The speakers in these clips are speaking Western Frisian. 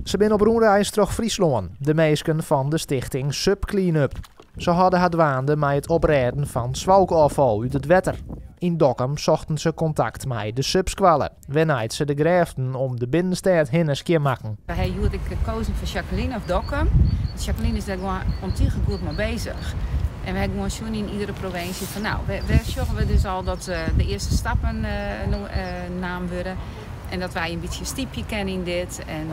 Se binne op rûnreis troch Fryslân, de minsken fan de stichting Sup Cleanup. Se hâlde har dwaande mei it oprêden fan swalkôffal út it wetter. Yn Dokkum sochten se kontakt mei de supskoalle, wêrnei't se de grêften om de binnenstêd hinne skjinmakken. Wy ha hjoed ek kozen foar Jacqueline of Dokkum. Want Jacqueline is dêr gewoan tige goed mei bezich. En we ha gewoan sjoen yn iedere provinsje fan nou, wêr sjogge we dus al dat de earste stappen naam wurde. En dat wy in bytsje stypje kinne yn dit. En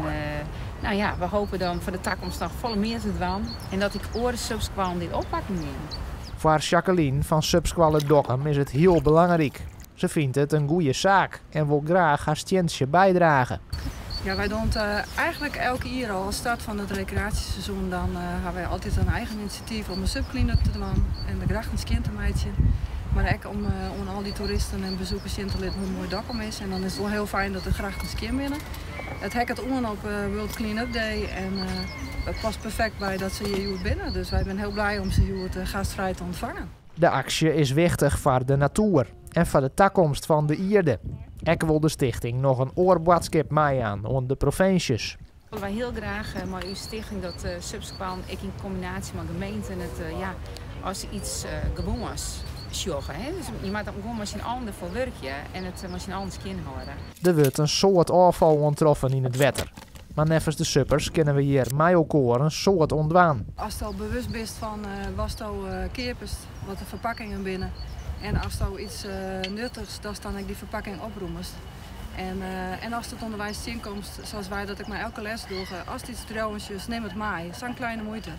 nou ja, we hoopje dan foar de takomst noch folle mear te dwaan. En dat ek oare supskoallen dit oppakken gean. Foar Jacqueline fan Supskoalle Dokkum is it hiel belangryk. Se fynt it in goede saak en wol graach har stientsje bydrage. Ja, wy dogge it eigentlik elk jier al. As start fan it rekreaasjeseizoen dan ha wy altyd in eigen inisjatyf om in supclean-up te dwaan en de grachten skjin te meitsjen. Mar ek om oan al dy toeristen en bezoekers sjen te litten hoe moai Dokkum is. En dan is it wol hiel fijn dat de grachten skjin binne. It heakket oan op World Clean Up Day en dat past perfekt by dat se hjir hjoed binne. Dus wy binne hiel blij om se hjoed gastfrij te ûntfangen. De aksje is wichtich foar de natoer en foar de takomst fan de ierde. Ek wol de stichting noch in oar boadskip meijaan oan de provinsjes. Wolle wy hiel graach mei ús stichting dat supskoallen ek yn kombinaasje mei gemeenten it ja, as iets gewoans sjogge. Dus je moatte gewoan mei syn allen derfoar wurkje en it mei syn allen skjin hâlde. Der wurdt in soad ôffal oantroffen yn it wetter. Mar neffens de suppers kinne we hjir mei elkoar in soad oan dwaan. Asto bewust bist fan watsto keapest, wat de ferpakkingen binne en asto iets nuttichst, datst dan ek dy ferpakking opromest. En ast it ûnderweis tsjinkomst, sa as wy dat ek mei elke les dogge, ast iets driuwen sjochst, nim it mei. Sa'n kleine muoite.